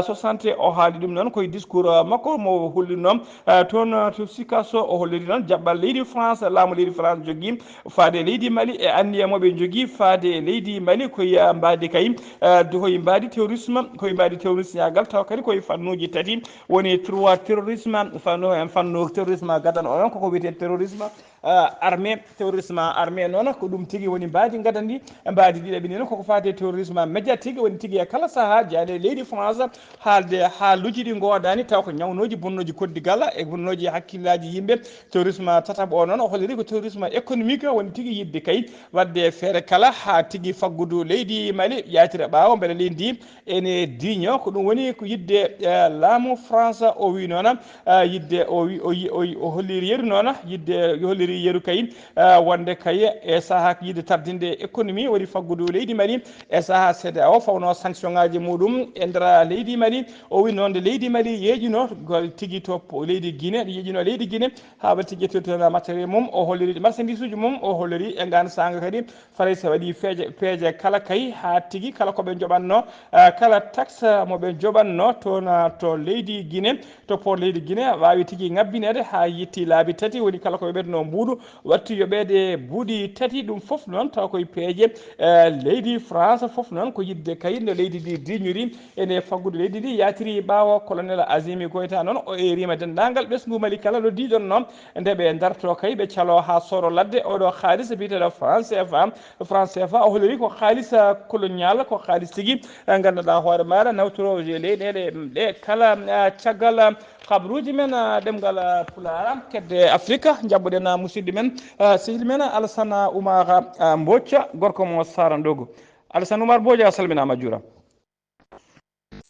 soixante. O haali ɗum noon koye discours, eh, makko mo hollirnoo, eh, toon, eh, to Sikasso. O holliri noon jaɓɓal leydi France, laamu leydi France jogii faade leydi Mali e anniya mo ɓe njogii faade leydi Mali koye, eh, mbaadi kay, eh, koye mbaadi terrorisme, koye mbaadi terroriste ñaagal, taw kadi koye fannuuji tati, woni trois terrorisme, fannu, fannu terrorisme gadano on, koko wiyetee terrorisme, eh, armé, terrorisme armé noon, ko ɗum tigi woni mbaadi gadandi, mbaadi ɗiɗaɓi noon, koko faati e terrorisme médiatique, woni tigi e kala sahaa, jaade leydi France, haalde haaluuji ɗi ngoodaani, taw ko ñawnooji bonnooji koddigal e bonnooji hakkillaaji yimɓe. Terrorisme tataɓo o noon, o holliri ko terrorisme économique, woni tigi yidde kay waɗde feere kala haa tigi faggudu leydi Mali yaatira ɓaawo, mbele leydi ndi ene diiño. Ko ɗum woni ko yidde, eh, laamu France. O wi noon, eh, yidde o wi, o yi-, o yi-, o holliri yeru noon, yidde o holliri yeru kay, eh, wonde kay e sahaa yidde tardinde économie woni faggudu leydi Mali e sahaa C E D E A O fawno sanction ŋaaji muɗum e nder leydi Mali. O wi noon nde leydi Mali yeeƴino gol tigi to po-, leydi Guinée, yeeƴino leydi Guinée haa waɗti ƴettude toon matériel mum. O holliri marchandise uji mum, o holliri e ngaan saanga kadi Farayse waɗi feeje, peeje kala kay haa tigi kala ko ɓe njoɓatno, eh, kala taxe mo ɓe njoɓatno toon, eh, to leydi Guinée, to port leydi Guinée, waawi tigi ŋabbineede haa yetti laabi tati, woni kala ko ɓe ɓetno mbuuɗu, watti yoɓeede buuɗi tati. Ɗum fof noon taw koye peeje, eh, leydi France, fof noon ko yidde kay no leydi ndi diiñiri ene faggudu leydi ndi yaatiri ɓaawo. Colonel Azimi Goïta noon o eeriima denndaangal ɓesngu Mali kala no diiɗon noon nde ɓe darto kay ɓe caloo haa sooro ladde oɗo haalis biyeteeɗo France F A. France F A o holliri ko haalis, ah, colonial, ko haalis tigi, ah, nganndanɗaa hoore maaɗa nawtorooje leyɗeele ɗe kala, ah, caggal, ah, habruuji men, ah, ɗemngal, ah, Pulaar, kedde Afrika, njaɓɓuɗen, ah, musidɗo men, ah, sehil men, Alassane Oumar, ah, Mbodj, gorko mo Sarandogo. Alassane Oumar Mbodj, a salminaama, a juuraama.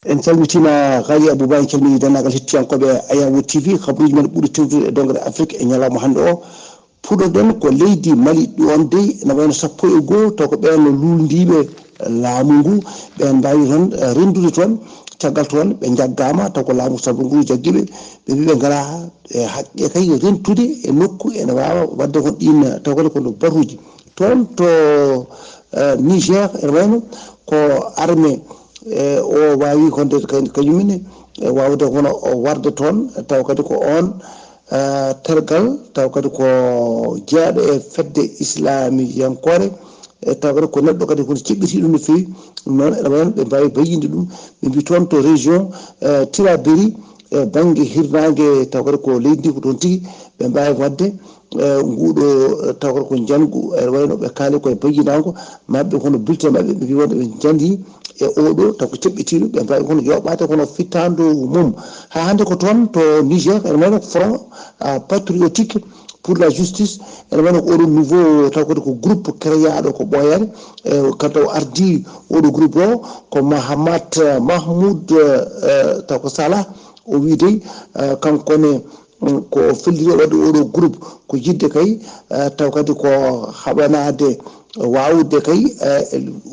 En calmitiima Ghali Abouba, en calminii denndaangal hettiyankooɓe Ayawo T V, habruuji men ɓurɗi tewtude e dongre Afrique e ñalawma hannde o. Puɗɗorɗen ko leydi Mali, ɗoon dey ene wayno sappo e goo, taw ko ɓeen luulndiiɓe laamu ngu, ɓeen mbaawi toon, eh, renndude toon. Caggal toon, ɓe njaggaama, taw ko laamu sabungu jaggi ɓe, ɓe mbii ɓe ngalaa, eh, haqqe kay rentude e nokku ene waawa waɗde kon ɗiin, taw kadi kono batuuji. Toon to, eh, Niger, ene wayno ko armée, eh, o waawi honde ka-, kañumenne, eh, waawde hono o warde toon, taw kadi ko oon, eh, tergal, taw kadi ko jeyaɗo e fedde islamiyankoore, e taw kadi ko neɗɗo kadi kono ceɓɓitiiɗo no feewi. Ɗum noon, ene wayno ɓe mbaawi bayyinde ɗum. Ɓe mbii toon to région, eh, Tillabéri, e bannge hirnaange, taw kadi ko leydi ndi ko toon tigi ɓe mbaawi waɗde, eh, nguuɗo, eh, taw kadi ko njanngu, ene wayno ɓe kaali koye bayyinaango maɓɓe, kono bulletin maɓɓe, ɓe mbii wonde ɓe njanndii e oɗo, taw ko ceɓɓitiiɗo, ɓe mbaawi kono yooɓaade kono fittaandu mum. Haa hannde ko toon to Niger, ene wayno Front, ah, Patriotique pour la justice, ene wayno ko oɗo nouveau taw kadi ko groupe créaɗo ko ɓooyaani. E kanto o ardi oɗo groupe o ko Mahamat Mahmoud, eh, taw ko Salah. O wi dey, eh, kanko ne, mm, ko felliti o waɗde oɗo groupe ko yiɗde kay, eh, taw kadi ko haɓanaade wawde kay, eh,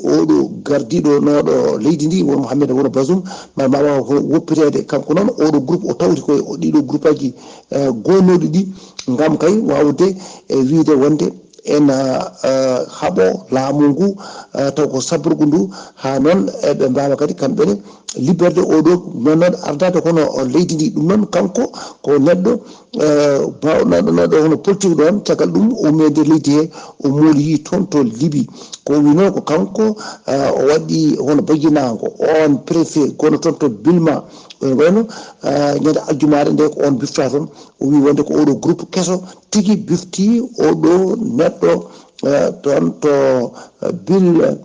oɗo gardiɗo noɗo leydi ndi won Mohamed won Bazoum, ma ma wawa ko woppitede kanko noon oɗo groupe o tawti koye o ɗiɗo groupe aji, eh, gonnoɗi ɗi ngam kay wawde, eh, wiide wonde ena, eh, haɓo laamu ngu, eh, taw ko sabrgu ndu ha noon, eh, ɓe mbawa kadi kamɓene libberde oɗo noon noon ardade kono o leydi ndi. Ɗum noon kanko ko neɗɗo, eh, bawɗo noɗo hono politique ɗon, caggal ɗum o ummi e nder leydi he, o mooli toon to Libi. Ko o wi noon ko kanko, eh, o waɗi hono bajjinaango on préfet gono toon to Bilma. Ene wayno, eh, ñande aljumaare nde ko on bifta toon. O wi wonde ko oɗo groupe keso tigi bifti oɗo neɗɗo, eh, toon to, eh, Bil-,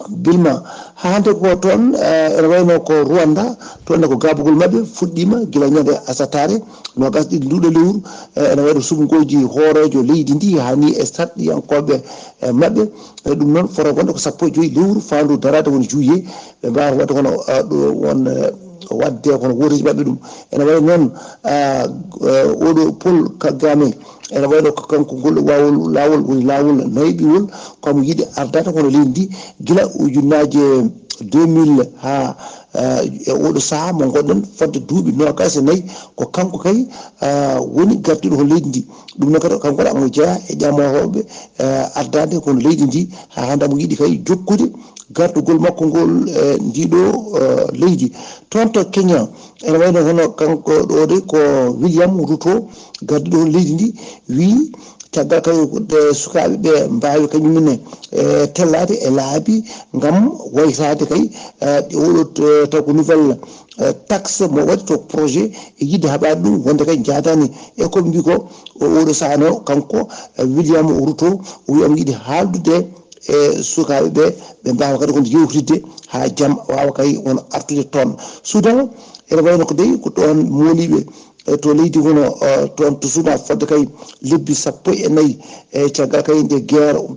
Bilma. Haa hannde ko toon, eh, ene wayno ko Rwanda, toon ne ko gaabugol maɓɓe fuɗɗiima gila ñande asataare, noogas ɗiɗi nduɗo lewru, eh, ene wayno suɓngooji hooreejo leydi ndi haa ni e sarɗiyankooɓe, eh, maɓɓe. Eh, ɗum noon fota wonde ko sappo e joyi lewru faandu daraade woni juillet, ɓe mbaawata waɗde kono, eh, ɗo won, eh, waɗde kono wooteeji maɓɓe ɗum. Ene wayi noon, ah, eh, oɗo Paul Kagame, ene wayno ko kanko ngol laawol, laawol woni laawol nayɓiwol, komo yiɗi ardata kono leydi ndi gila ujunnaaje deux mille haa, eh, e oɗo sahaa mo ngonɗen fodde duuɓi noogas e nayi, ko kanko kay, ah, woni gardiɗo ko leydi ndi. Ɗum noon kadi kanko kadi omo jeyaa e ƴamotooɓe, eh, ardade kono leydi ndi haa hannde omo yiɗi kay jokkude gardugol makko ngol, eh, ndiɗo, eh, leydi. Toon to Kenya, ene wayno hono kanko ɗo de ko William Ruto, gardiɗo leydi ndi, wi caggal kay de sukaaɓe ɓe mbaawi kañum ne, eh, tellaade e laabi ngam waysaade kay, eh, ɗe oɗo, eh, taw ko nouvelle, eh, taxe mo waɗi to projet e yiɗde haɓaade ɗum wonde kay jaadaani e ko ɓe mbi ko. O oɗo sahaa noon kanko, eh, William Ruto o wi omo yiɗi haaldude e sukaaɓe ɓe, ɓe mbaawa kadi kono yewtidde haa jam waawa kay won artude toon. Sudan, ene wayno ko dey ko toon mooliiɓe, eh, to leydi kono, eh, toon to Sudan fodde kay lebbi sappo e nayi, e caggal kay nde guerre o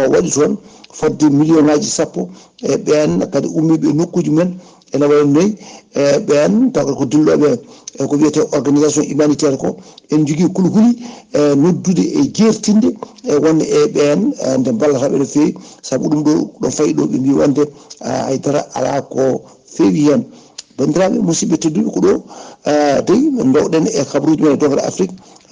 waɗi toon fodde million ngaji sappo e ɓeen kadi ummiiɓe e nokkuuji mumen. Ene wayno noy, e ɓeen taw ko dillooɓe e ko wiyetee organisation humanitaire ko, en njogii kulhuli, e noddude e jeertinde e wonde e ɓeen, e nde mballata ɓe no feewi, sabu ɗum ɗo, ɗo fayi ɗo ɓe mbi wonde, ah, haydara alaa ko feewi heen. Banndiraaɓe musidɓe tedduɓe, ko ɗo, ah, dey ndowɗen e kabaruuji men e Dongal Afrik.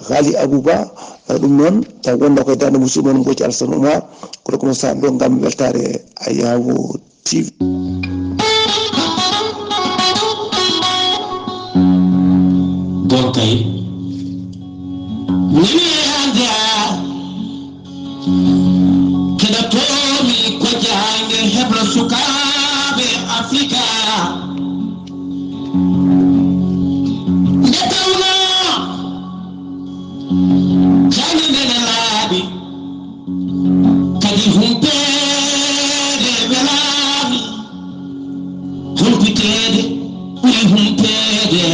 Ghali Abouba, ah, ɗum noon taw wonno koye darnde musidɗo mon Mbooji Alassane Oumar, kono kono Sarr ɗo ngam weltaare Ayaawo T V. Dokkay. Nene anda. Keɗotoomi ko jaange heblo sukaaɓe Afrika. Nde tawnoo jaange nde ne laaɓi. Kadi humpeede welaani, humpiteede ɓuri humpeede.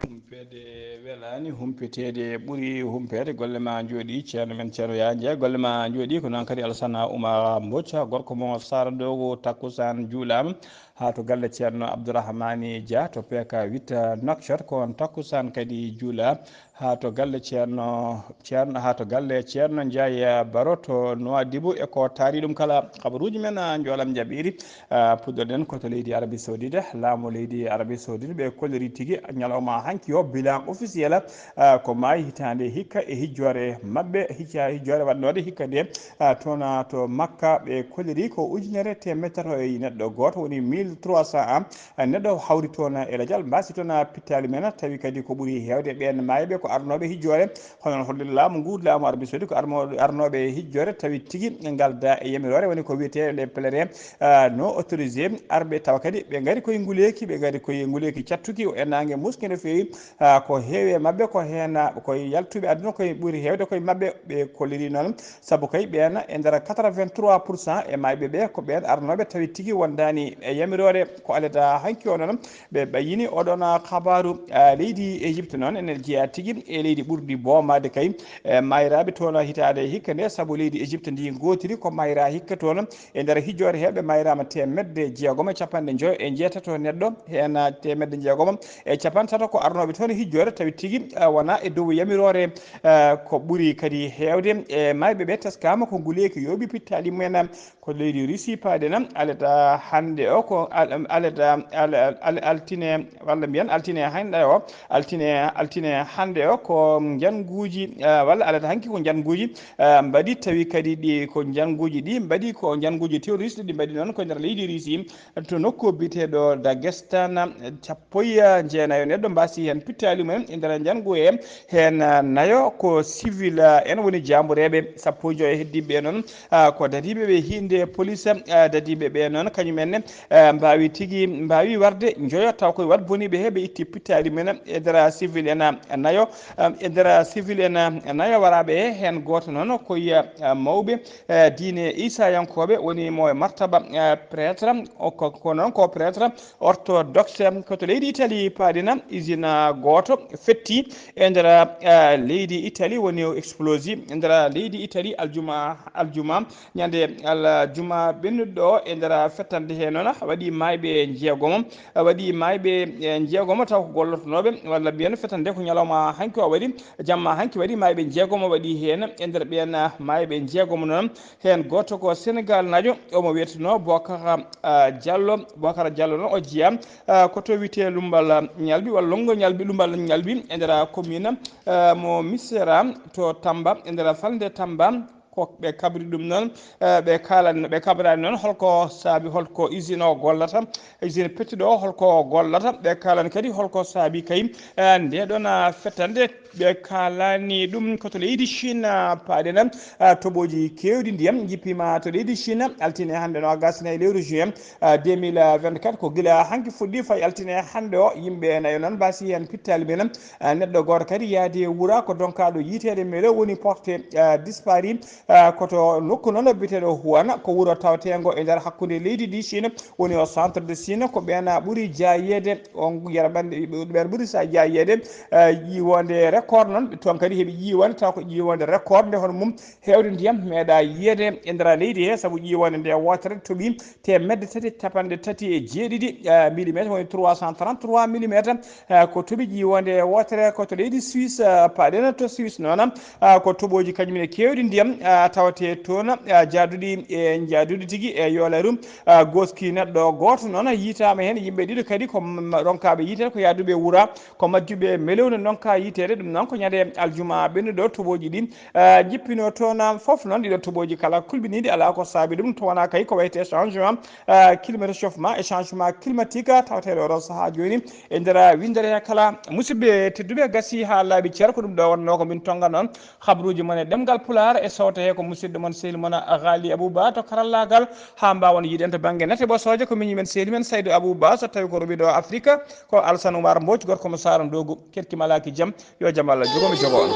Humpeede welaani, humpiteede ɓuri humpeede. Golle ma njooɗi, ceerno men, Ceerno Yaya Ndiaye. Golle ma njooɗi, ko noon kadi Alassane Oumar Mbodj, gorko mo Saara Doogo, takkusaan juulaama. Haa to galle ceerno Abdourahmani Dia to P K huit Nouakchott, ko on takkusaan kadi juula. Haa to galle ceerno, ceerno, haa to galle ceerno Ndiaye Baro to Nouadhibou, e ko taari ɗum kala. Kabaruuji men, ah, njoolam jaɓiiri. Ah, puɗɗoɗen ko to leydi Arabie Saoudite. Laamu leydi Arabie Saoudite ɓe kolliri tigi ñalawma hanki o bilan officiel, ah, ko maayi hitaande hikka e hijjoore maɓɓe, hijja-, hijjoore waɗnooɗe hikka nde, ah, toon, ah, to Makka ɓe kolliri ko ujunere teemedde tato e neɗɗo gooto, woni mille trois cents ans, ah, neɗɗo hawri toon e lajal, mbasi toon, ah, pittaali men, tawi kadi ko ɓuri heewde ɓeen maayɓe ko arnooɓe hijjoore. Hono holde laamu ngu, laamu Arabie Saoudite ko armo-, arnooɓe hijjoore tawi tigi ngalda e yamiroore, woni ko wiyetee les pèlerins, ah, non autorisés, arɓe tawa kadi ɓe ngari koye nguleeki, ɓe ngari koye nguleeki cattuki, o e naange muski no feewi, ah, ko heewi e maɓɓe ko heen, ah, koye yaltuɓe aduna, koye ɓuri heewde koye maɓɓe, ɓe kolliri noon, sabu kay ɓeen e nder quatre-vingt-trois pour cent e maayɓe ɓe ko ɓeen arnooɓe tawi tigi wondaani e yamiroore. Ko alada hanki o noon, ɓe ɓayyini oɗon, ah, kabaaru, ah, leydi Égypte noon ene jeyaa tigi e leydi ɓurdi boomaade kay, e mayraaɓe toon hitaande hikka nde, sabu leydi Égypte ndi ngootiri ko mayra hikka toon. E nder hijjoore heɓe mayraama teemedde jeegom e capanɗe njoyo e njeetato neɗɗo, heen teemedde jeegom e capanɗe tato ko arnooɓe toon hijjoore, tawi tigi, eh, wonaa e dow yamiroore, eh, ko ɓuri kadi heewde. E mayɓe ɓe teskaama ko nguleeki yooɓi pittaali mumen, ko leydi Russie paaɗen. Alata hannde o ko al-, alata al-, al-, altine, walla mbiyen altine hannde o, altine, altine hannde o ko njannguuji, eh, walla alata hanki ko njannguuji, eh, mbaɗi, tawi kadi ɗi ko njannguuji ɗi mbaɗi, ko njannguuji terroriste ɗi mbaɗi noon ko nder leydi Russie, to nokku biyeteeɗo Dagestan. Sappo e jeenayo neɗɗo mbaasi heen pittaali mumen e nder njanngu he, heen, eh, nayo ko civil, eh, en woni jaambureeɓe, sappo e joyo heddiiɓe noon, ah, ko dadiiɓe ɓe hiinde police, ah, dadiiɓe ɓe noon kañum en, ah, mbaawi tigi, mbaawi warde njoyo taw koye waɗ boniiɓe he ɓe itti pittaali mumen e nder civil en, ah, nayo, ah, e nder civil en, ah, nayo waraaɓe he, heen gooto noon ko, ah, mawɓe, ah, diine Isayankooɓe woni mo e martaba, ah, prêtre, o ko, ko noon ko prêtre orthodoxe ko to leydi Italie paaɗen, usine gooto fetti e nder, ah, leydi Italie woni o explosi e nder leydi Italie aljuma, aljuma ñande aljuma ɓennuɗo e nder fettande he noon waɗi maayɓe jeegomo, waɗi maayɓe, eh, jeegomo taw ko gollotonooɓe walla mbiyen fettande ko ñalawma hanki o waɗi, jamma hanki waɗi maayɓe jeegomo waɗi heen e nder ɓeen, ah, maayɓe jeegomo noon. Heen gooto ko Senegal naajo, omo wiyetenoo Bokara, ah, Diallo. Bokara Diallo noon o jeyaa, ah, ko to wiyetee Lumbal Ñalbi walla Lonngo Ñalbi, Lumbal Ñalbi e nder commune, ah, mo Misera to Tamba, e nder falnde Tamba. Ko ɓe kabri ɗum noon, ah, ɓe kaalani, ɓe kabrani noon holko saabi, holko usine o gollata, usine pettuɗo o holko gollata. Ɓe kaalani kadi holko saabi kay, ah, nde ɗon, ah, fettande. Ɓe kaalani ɗum ko to leydi Chine, ah, paaɗen, ah, toɓoji keewɗi ndiyam jippiima to leydi Chine, altine hannde no gasna e lewru juin, ah, deux mille vingt-quatre, ko gila hanki fuɗɗi fayi altine hannde o, yimɓe nayo noon mbaasi heen pittaali mumen, ah, neɗɗo gooto kadi yaadi e wura ko donkaaɗo yiiteede melo woni porté, ah, disparu, ah, ko to nokku noon biyeteeɗo Wuhan, ko wuro tawteengo e nder hakkunde leydi ndi Chine, woni o centre de Chine, ko ɓeen ɓuri jaayeede, on yerɓande, ɓeen ɓuri sa jaayeede, eh, ƴiiwoonde record noon, toon kadi heɓi ƴiiwoonde, taw ko ƴiiwoonde record nde hono mum heewde ndiyam meeɗa yiyeede e nder leydi he, sabu ƴiiwoonde nde wootere toɓi teemedde tati e capanɗe tati e jeeɗiɗi, eh, millimetre, woni trois cent trente-trois millimetre, eh, ko toɓi ƴiiwoonde wootere ko to leydi Suisse, eh, paaɗen to Suisse noon, eh, ko toɓooji kañum ne keewɗi ndiyam, eh, tawate toon, eh, jaaduɗi e jaaduɗi tigi e yoolaru. Ah, gooski neɗɗo gooto noon yiitaama heen, yimɓe ɗiɗo kadi ko ma-, ronkaaɓe yiiteede, ko yaaduɓe wura, ko majjuɓe melewno ndonka yiiteede. Ɗum noon ko ñande aljuma ɓennuɗo toɓooji ɗi, ah, jippino toon, ah, fof noon ɗiɗo toɓooji kala kulɓiniiɗi, alaa ko saabi ɗum, to wonaa kay ko wayte changement, ah, climat, réchauffement et changement climatique, ah, tawateeɗo oɗo sahaa jooni e nder winndere he kala. Musidɓe tedduɓe, gasi haa laaɓi cer, ko ɗum ɗo wonnoo ko min tonga noon. Habruuji mon e ɗemngal Pulaar e sowto he ko musidɗo mon, sehil mon Ghali Abou Ba to karallaagal, haa mbaawon yiiɗen to bannge nate ɓosooje ko miñi men, sehil men Saydou Abou Ba, so tawi ko ruɓiɗo Afrique, ko Alsan Oumar Mbodj, gorko mo Saara Ndogu, keɗki malaaki jam, yo jam Allah jogo mi jogo on.